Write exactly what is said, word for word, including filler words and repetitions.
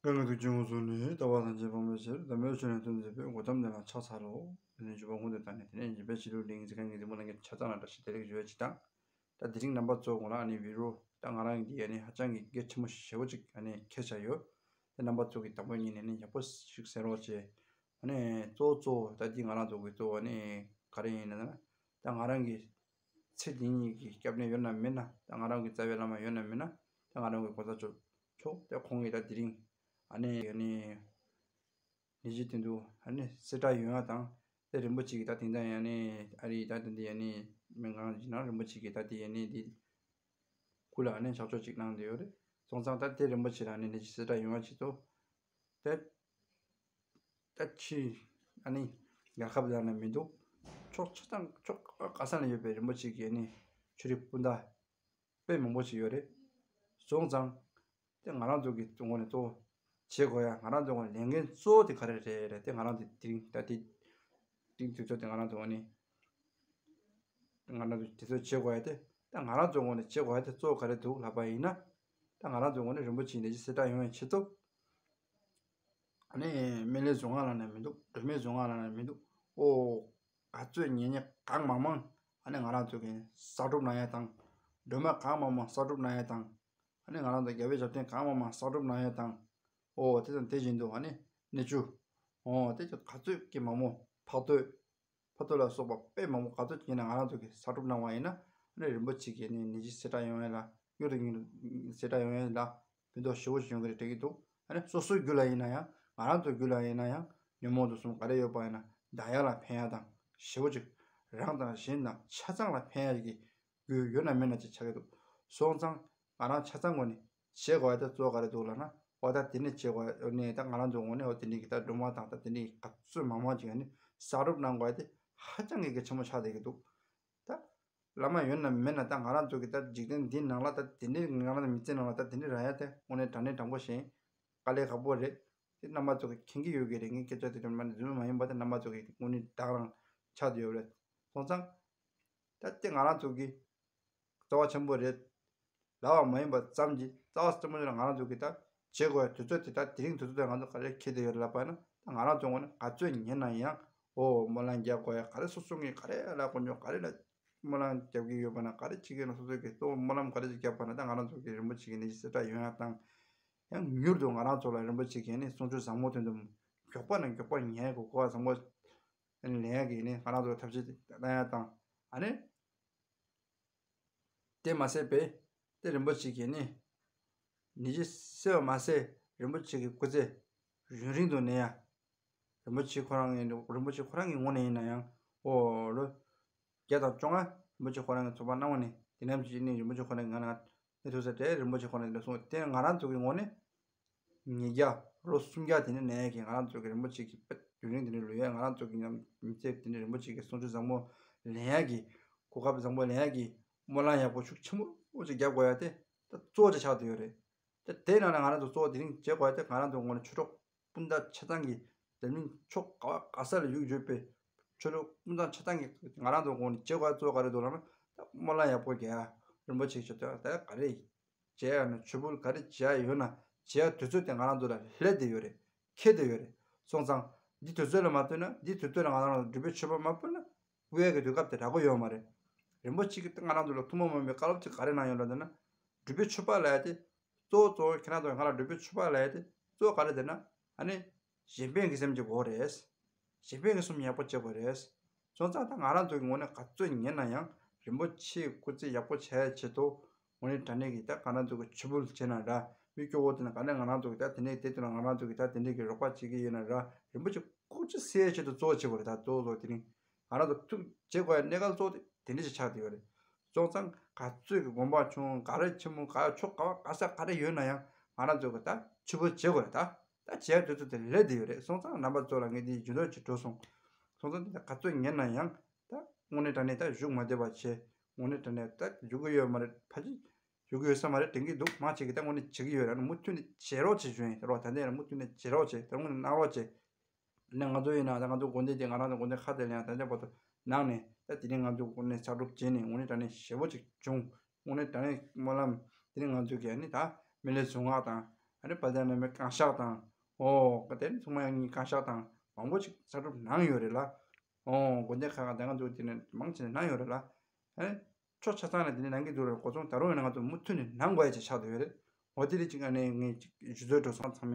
ཡང་ང་ཚོ་སྐྱེ་བོ་ཚོ་ནི་ལྟ་བ་ཐམས་ཅད་སྤང་བའི་ཕྱིར། དམ་པའི་ཆོས་ནི་སྟོན་མཛད་པའི། གོ་ཏམ་དེ་ལ་ཕྱག་འཚལ་ལོ། དེ་ནས་བཞུགས་པ་སྔོན་དུ་བཏང་ནས། དེ་ནས་འཇིགས་པའི་ཕྱི་ལུས་ལིང་ཟེར་མཁན་གྱི་འཛིན་པ་ལ་ངས་ཆ་ཚང་ལ་འདྲ་ཞིག་དེ་ལེགས་བརྗོད་ཅིག་དང་། ད་དེ་རིང་རྣམ་པ་ཚོ་ངོ་ལ་ཨ་ནི་བི་རོ་ད་ང་རང་གི་ཨ་ནི་ཧ་ཅང་གི་གལ་ཆེན་པོ་ཞེ་པོ་ཅིག་ཨ་ནི་ཁྱེར་བཞག་ཡོད། དེ་རྣམ་པ་ཚོ་གི་དང་པོ་ཉིད་ནས་ནི་ཡག་པོ་ཞིག་གསན་རོགས་བྱེད། ཨ་ནི་གཙོ་བོ་གཙོ་བོ་ད་འདི་ང་རང་ཚོ་གི་གཙོ་བོ་ཨ་ནི་ག་རེ་ཡིན་ན། ད་ང་རང་གི་ཚེ་འདི་ཉིད་ཀྱི་སྐྱབས་གནས་ཡོད་ན་མེད་ན། ད་ང་རང་གི་རྩ་བའི་བླ་མ་ཡོད་ན་མེད་ན། ད་ང་རང་གི་གོང་ས་མཆོག་མཆོག་དེ་ཁོང་གིས་ད་དེ་རིང་ཨ་ནི་ཨ་ནི་ནི་ཅི་དེ་འདུག་ཨ་ནི་གསལ་བསྒྲགས་ཡོང་ཡ་དང་། དེ་རིན་པོ་ཆེ་གིས་ད་དེང་སང་ཡང་ནི་ཨ་རི་ད་དེ་འདི་ཡང་ནི་མི་གང་ཅིག་ན་རིན་པོ་ཆེ་གིས་ད་དེ་ཡང་ནི་དེ་སྐུ་ལ་ཨ་ནི་ཕྱག་མཆོད་ཅིག་གནང་བསྡད་ཡོད་རེད། སོང་ཙང་ད་དེ་རིན་པོ་ཆེ་ལ་ནི་ནི་ཅི་གསལ་བསྒྲགས་ཡོང་བ་ཅིག་ཏུ། དེ་ད་ཕྱི་ཨ་ནི་རྒྱལ་ཁབ་ལ་ནི་མི་འདུག་ཕྱོགས་ཆ་ཚང་ཕྱོགས་ག་ས་ན་ཡོད་པའི་རིན་པོ་ཆེ་གི་ཨ་ནི་ཆོས་རིག་སྤུན་ཟླ་དཔེ་མང་པོ་ཞིག་ཡོད་རེད། སོང་ཙང་། དེ་ང་རང་ཚོ་གི་ངོས་ནས་གཙོ་བོ་བྱེད་དགོས་ཡ། ང་རང་ཚོ་ངོས་ནས་ལས་འགན་གཙོ་བོ་དེ་ག་རེ་རེད་རེད། དེ་ང་རང་ཚོ་དེ་རིང་ད་དེ་དེ་རིང་དུས་ཚོད་དེ་ང་རང་ཚོ་ངོས་ནས་ང་རང་ཚོ་དེ་ཚོ་བྱེད་དགོས་ཡ། དེ་ད་ང་རང་ཚོ་ངོས་ནས་བྱེད་དགོས་ཡ་དེ་གཙོ་བོ་ག་རེ་འདུག་ལབ་པ་ཡིན་ན། ད་ང་རང་ཚོ་ངོས་ནས་རིན་པོ་ཆེ་ནས་ཅི་གསལ་བསྒྲགས་ཡོང་བའི་ཆེད་དུ། ཨ་ནི་སྨན་བླའི་གཟུངས་སྔགས་ལབ་ན་མི་འདུག་སྒྲོལ་མའི་གཟུངས་སྔགས་ལབ་ན་མི་འདུག་ཨོ། ག་ཚོད་ཉན་ཉན་གང་མང་མང་ཨ་ནི་ང་རང་ཚོ་གི་གསར་སྒྲུབ་གནང་ཡ་དང་། སྒྲོལ་མ་གང་མང་མང་གསར་སྒྲུབ་གནང་ཡ་དང་། ཨ་ནི་ང་རང་ཚོ་རྒྱལ་བའི་ཞབས་བརྟན་གང་མང་མང་གསར་སྒྲུབ་གནང་ཡ་དང་། ཨོ་དེ་དང་དེ་བཞིན་དུ་ཨ་ནི་གནས་ཆུ། ཨོ་དེ་ཚོ་ག་ཚོད་ཀྱི་མང་མོ་ཕག་ཏོས། ཕག་ཏོ་ལ་སོགས་པ་དཔེ་མང་པོ་ག་ཚོད་ཅིག་ཡིན་ན་ང་རང་ཚོ་གིས་གསར་སྒྲུབ་གནང་བ་ཡིན་ན། ཨ་ནི་རིན་པོ་ཆེ་གིས་ནི་ནི་ཅི་གསལ་བསྒྲགས་ཡོང་ཡ་ལ་གཡུར་དུ་ཉུལ་གསལ་བསྒྲགས་ཡོང་ཡ་ལ་ཕན་ཐོགས་ཞེ་པོ་ཞིག་ཡོང་གི་རེད་དྲན་གྱི་འདུག་ཨ་ནི་སོ་སོའི་རྒྱུད་ལ་ཡིན་ན་ཡང་། ང་རང་ཚོའི་རྒྱུད་ལ་ཡིན་ན་ཡང་། ཉོན་མོངས་དུག་གསུམ་ག་རེ་ཡོད་པ་ཡིན་ན་འདག་ཡ་ལ་ཕན་ཡ་དང་། ཞེ་པོ་ཅིག་རང་དང་གཞན་དང་ཆ་ཚང་ལ་ཕན་ཡ་གི་རྒྱུ་ཡོད་ན་མེད་ན་ཅིག་ཆགས་ཀྱི་འདུག་སོང་ཙང་ང་རང་ཆ་ཚང་ངོས་ནས་བྱེད་དགོས་ཡ་དེ་གཙོ་བོ་ག་རེ་འདུག་ལབ་ན། འོ་ད་དེ་ནས་བྱེད་དགོས་ཡ་ནས་ད་ང་རང་ཚོ་ངོས་ནས་འོ་དེ་འདྲའི་གི་ད་སྒྲོལ་མ་དང་ད་དེ་འདྲའི་ག་ཚོད་མང་མང་ཅིག་ནས་གསར་སྒྲུབ་གནང་དགོས་ཡ་དེ་ཧ་ཅང་གི་གལ་ཆེན་པོ་ཆགས་བསྡད་ཀྱི་འདུག་ད་བླ་མ་ཡོད་ན་མེད་ན་ད་ང་རང་ཚོ་གི་ད་འཇིག་རྟེན་འདིའི་ནང་ལ་ད་དེ་འདྲའི་ང་རང་ཚོ་མི་ཚེ་ནང་ལ་ད་དེ་འདྲའི་རག་ཡ་དེ་དངོས་གནས་དྲང་གནས་དྲང་པོ་བཤད། དཀའ་ལས་ཁག་པོ་རེད། དེ་རྣམ་པ་ཚོ་གིས་མཁྱེན་གྱི་ཡོད་ཀྱི་རེད། ངས་སྐད་ཆ་དེ་དྲན་མ་ནས་རྫུན་མ་ཡིན་པ་དེ་རྣམ་པ་ཚོ་གིས་དངོས་གནས་དག་རང་ཆགས་བསྡད་ཡོད་རེད། སོང་ཙང་། ད་དེ་ང་རང་ཚོ་གི་རྩ་བ་ཆེན་པོ་རེད། ལབ་པ་མ་ཡིན་པ་ཙམ་གྱིས་རྩ་བ་ཆེན་པོ་ཞིག་ལ་ང་རང་ཚོ་གིས་ད་བྱེད་དགོས་ཡ་དུས་ཚོད་དེ་ད་དེ་རིང་དུས་ཚོད་དེ་ང་ཚོ་ག་རེ་འཁེལ་བསྡད་ཡོད་རེད་ལབ་པ་ཡིན་ན། ད་ང་རང་ཚོ་ངོས་ནས་ག་ཚོད་ཉན་ན་ཡང་། ཨོ་སྨོན་ལམ་རྒྱག་དགོས་ཡ་ག་རེ་སོ་སོ་ངས་ག་རེ་ལབ་དགོས་ཉོ་ག་རེ་ལ། སྨོན་ལམ་རྒྱབ་ཀྱི་ཡོད་པ་ན་ག་རེ་བྱེད་ཀྱི་ཡོད་ན་སོ་སོ་གིས་གཙོ་བོ་སྨོན་ལམ་ག་རེ་ཞིག་བརྒྱབ་པ་ན་ད་ང་རང་ཚོ་གི་རིན་པོ་ཆེ་གི་ནི་གསལ་བསྒྲགས་ཡོང་ཡ་དང་། ཡང་མྱུར་དུ་ང་རང་ཚོ་ལ་རིན་པོ་ཆེ་གི་ནི་གསུང་ཆོས་བཟང་མོ་དོན་དུ་མགྱོགས་པ་ནས་མགྱོགས་པ་ཉན་གོ་གོ་བ་བཟང་པོ་ལེན་ཡ་གི་ནི་ང་རང་ཚོ་ལ་ཐབས་ཤེས་གནང་ཡ་དང་། ཨ་ནི། དེ་མ་ཟད་པས་དེ་རིན་པོ་ཆེ་གི་ནི་ནི་ཅི་གསལ་བ་མ་ཟད་རིན་པོ་ཆེ་གི་སྐུ་ཚེ་ཡུན་རིང་དུ་གནས་ཡ། རིན་པོ་ཆེ་ཁོ་རང་གི་རིན་པོ་ཆེ་ཁོ་རང་གི་ངོས་ནས་ཡིན་ན་ཡང་། ཨོ་ལོ། བརྒྱ་དང་བཅོ་ལྔ་རིན་པོ་ཆེ་ཁོ་རང་གི་ཚོགས་པ་གནང་བ་ནི་དེ་ནམ་ཅིག་ནི་རིན་པོ་ཆེ་ཁོ་རང་གི་ང་ན་གནས་ཐུབ་ས་དེ་རིན་པོ་ཆེ་ཁོ་རང་གི་གསུངས། དེ་ང་རང་ཚོ་གི་ངོས་ནས་ཉིས་བརྒྱ་ལོ་སུམ་བརྒྱ་དེ་ནས་ནས་ཀྱི་ང་རང་ཚོ་གི་རིན་པོ་ཆེ་གི་དཔེ་ཡུན་རིང་དེ་ནས་ལུས་ཡ། ང་རང་ཚོ་གི་ཉམས་མི་ཚེ་དེ་ནས་རིན་པོ་ཆེ་གི་གསུང་ཆོས་བཟང་པོ་ལེན་ཡ་གི་གོ་སྐབས་བཟང་པོ་ལེན་ཡ་གི་སྨོན་ལམ་ཡག་པོ་ཤུགས་ཆེན་པོ་ཅིག་རྒྱབ་དགོས་ཡ་དེ་ད་གཙོ་བོ་ཅིག་ཆགས་བསྡད་ཡོད་རེད། དེ་དེའི་ནང་ནས་ང་རང་ཚོ་གཙོ་བོ་དེ་རིང་བྱེད་དགོས་ཡ་དེ་ང་རང་ཚོ་ངོས་ནས་ཆོས་གྲོགས་སྤུན་ཟླ་ཆ་ཚང་གི་འཛམ་གླིང་ཕྱོགས་ག་བ་ག་ས་ལ་བཞུགས་ཡོད་པའི་ཆོས་གྲོགས་སྤུན་ཟླ་ཆ་ཚང་གི་ང་རང་ཚོ་ངོས་ནས་བྱེད་དགོས་ཡ་གཙོ་བོ་ག་རེ་འདུག་ལབ་ན། ད་སྨོན་ལམ་ཡག་པོ་རྒྱག་ཡ། རིན་པོ་ཆེ་ཆེད་དུ་ད་ག་རེ་བྱེད་ཡ་ན་ཆོས་འབུལ་ག་རེ་བྱེད་ཡ་ཡོད་ན་བྱེད་ཡ་དུས་ཚོད་དེ་ང་རང་ཚོ་ལ་སླེབས་བསྡད་ཡོད་རེད། འཁེལ་བསྡད་ཡོད་རེད། སོང་ཙང་འདི་དུས་ཚོད་ལ་མ་ལྟོས་ན་འདི་དུས་ཚོད་ལ་ང་རང་ཚོ་སྒྲུབ་པའི་མཆོད་པ་མ་ཕུལ་ན་དབུལ་ཡ་གི་དུས་སྐབས་དེ་རག་གི་ཡོད་མ་རེད། རིན་པོ་ཆེ་གིས་ང་རང་ཚོ་ལ་ཐུན་མོང་མ་ཡིན་པའི་བཀའ་སློབ་ཅིག་ག་རེ་གནང་ཡོད་ལབ་ན། སྒྲུབ་པའི་མཆོད་པ་ལབ་ཡ་དེ་གཙོ་བོ་གཙོ་བོ་ཁྱེད་རང་ཚོ་ང་ལ་སྒྲུབ་པའི་མཆོད་པ་ལབ་ཡ་དེ་གཙོ་བོ་ག་རེ་རེད་ན། ཨ་ནི། གཞན་ཕན་གྱི་སེམས་ཀྱི་སྒོ་རེད། གཞན་ཕན་གྱི་སེམས་ཡག་པོ་བྱེད་དགོས་རེད། སོང་ཙང་ད་ང་རང་ཚོ་གི་ངོས་ནས་ག་ཚོད་ཉན་ན་ཡང་རིན་པོ་ཆེའི་སྐུ་ཚེ་ཡག་པོ་བྱ་ཡ་ཆེད་དུ་དངོས་གནས་དྲང་གནས་ཀྱི་ད་ང་རང་ཚོ་གི་ཆོས་འབུལ་བྱས་ན་འདྲ། མི་སྐྱོ་བོ་དེ་ན་ག་ནས་ང་རང་ཚོ་གི་ད་དེ་འདྲས་དེ་དུས་ན་ང་རང་ཚོ་གི་ད་དེ་འདྲས་ཀྱི་རོགས་པ་བྱེད་ཀྱི་ཡོད་ན་འདྲ། རིན་པོ་ཆེ་སྐུ་ཚེ་གསལ་ཡ་ཆེད་དུ་གཙོ་བོ་བྱེད་དགོས་རེད། ད་གཙོ་བོ་དེ་རིང་ང་རང་ཚོ་ཐུགས་བྱེད་དགོས་ཡ་གནས་སྐབས་གཙོ་བོ་དེ་དེ་འདྲས་ཞིག་ཆགས་བསྡད་ཡོད་རེད། སོང་ཙང་ག་ཚོད་ཀྱི་དགོན་པ་ཆུང་ག་རེ་ཆེན་མོ་ག་ཕྱོགས་ག་བ་ག་ས་ག་རེ་ཡོད་ན་ཡང་ང་རང་ཚོ་གི་ད་ཆོས་འབུལ་བྱེད་དགོས་རེད་ད། ད་བྱས་དུས་ཚོད་དེ་སླེབས་བསྡད་ཡོད་རེད། སོང་ཙང་རྣམ་པ་ཚོ་ལ་ངས་འདི་རྒྱུན་དུ་ཅིག་འགྲོ་སོང་། སོང་ཙང་འདི་ད་ག་ཚོད་ཉན་ན་ཡང་ད་དངོས་གནས་དྲང་གནས་ད་བཞུགས་མ་བསྡད་པ་བྱས། དངོས་གནས་དྲང་གནས་ད་བཞུགས་ཀྱི་ཡོད་མ་རེད། ཕལ་ཆེར་བཞུགས་ཀྱི་ཡོད་ས་མ་རེད་དྲན་གྱི་འདུག་མང་ཆེ་གིས་ད་དངོས་གནས་བྱེད་ཀྱི་ཡོད་རེད། མུ་མཐུད་ནས་བྱེད་རོགས་བྱེད་ཞུ་ཡིན་རོགས། ད་ལྟ་ཡང་མུ་མཐུད་ནས་བྱེད་རོགས་བྱེད། ད་དངོས་གནས་གནང་རོགས་བྱེད། ནས་ང་ཚོ་ཡིན་ན་ད་ང་ཚོ་དགོན་སྡེ་དེ་ང་རང་ཚོ་དགོན་སྡེ་ཁག་དེ་ལ་ཡང་ད་ལྟ་བར་དུ་ནང་ནས་ད་དེ་རིང་ང་ཚོ་དངོས་གནས་ཕྱག་སྒྲུབ་བྱས་ནས་དངོས་གནས་དྲང་གནས་ཞེ་པོ་ཅིག་བྱུང་། དངོས་གནས་དྲང་གནས་སྨོན་ལམ་དེ་རིང་ང་ཚོ་གིས་ནི་ད་སྨན་བླའི་གཟུངས་སྔགས་དང་ ཨ་ནི་བ་དན་རྣམ་སྨིན་གང་ཤར་དང་། ཨོ་ག་དེ་ནི་མཚུངས་མ་ཡང་གཉིས་གང་ཤར་དང་མང་པོ་ཅིག་གསར་སྒྲུབ་གནང་ཡོད་རེད་ལ། ཨོ་དགོན་སྡེ་ཁག་ཁག་དེ་སྔ་འཛུགས་དེ་ནས་མང་ཆེ་ནས་གནང་ཡོད་རེད་ལ། ཨ་ནི་ཕྱོགས་ཆ་ཚང་ནས་དེ་ནས་གནང་གི་འདུག་རེད། འགོ་རྩོམ་ད་རུང་ཡང་ང་ཚོ་མུ་མཐུད་ནས་གནང་དགོས་ཡ་ཅིག་ཆགས་བསྡད་ཡོད་རེད། འོ་དེ་རིགས་ཅིག་ཨ་ནི་ངས་ཅིག་ཞུ་འདོད་འགྲོ་སོང་ཚང་མས།